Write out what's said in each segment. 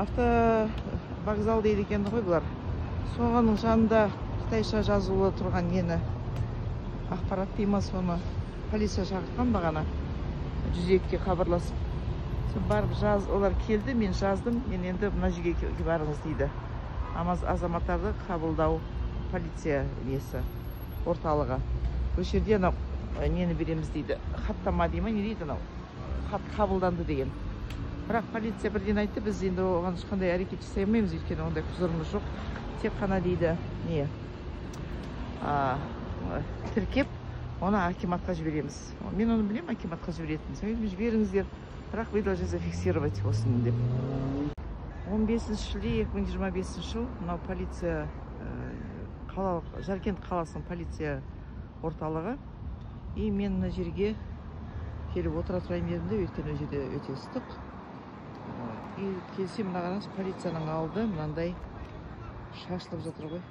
Автовокзал дейді екен ғой бұлар. Соның жанында қытайша жазулы тұрған нені, ақпарат дей ма, соны полиция шақыртқан бағана. 102-ге хабарласып. Соны барып жаз, олар келді, мен жаздым, мен енді мына жерге барыңыз дейді. Азаматтарды қабылдау полиция несі, орталығы. Осы жерде анау нені береміз дейді, хаттама дей ма, не дейді анау, хат қабылданды деген. Бірақ полиция бірден айтты, біз енді оған ешқандай әрекет жасай алмаймыз, өйткені ондай құзырымыз жоқ. Тек қана дейді, не, тіркеп, оны акиматқа жібереміз. Мен оны білемін, акиматқа жіберетінін. Содан кейін жіберіңіздер, бірақ вы должны зафиксировать осыны деп. 15 шілде 2025 жыл мынау полиция, қалалық, Жаркент қаласының полиция орталығы. И мен мына жерге келіп отыра тұрайын дедім де, өйткені ол жерде өте ыстық. И келсем, мына қараңыз, полицияның алды мынандай шашылып жатыр ғой.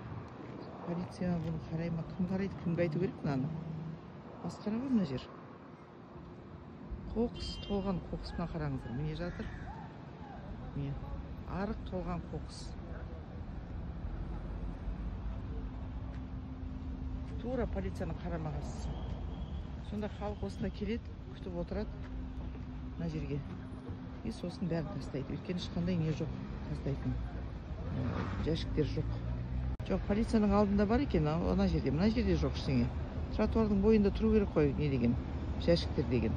Полиция бұны қарай ма, кім қарайды, кімге айту керек мынаны? Масқара ғой мына жер. Қоқыс толған қоқыс, мына қараңыздар, міне жатыр. Міне, арық толған қоқыс. Тура полицияның қарама-қарсысы. Сонда халық осында келеді, күтіп отырады мына жерге. И сосын бәрін тастайды. Өйткені ешқандай не жоқ, тастайтын жәшіктер жоқ. Жоқ, полицияның алдында бар екен, ана жерде, мына жерде жоқ ештеңе. Тротуардың бойында тұру керек қой, не деген, жәшіктер деген.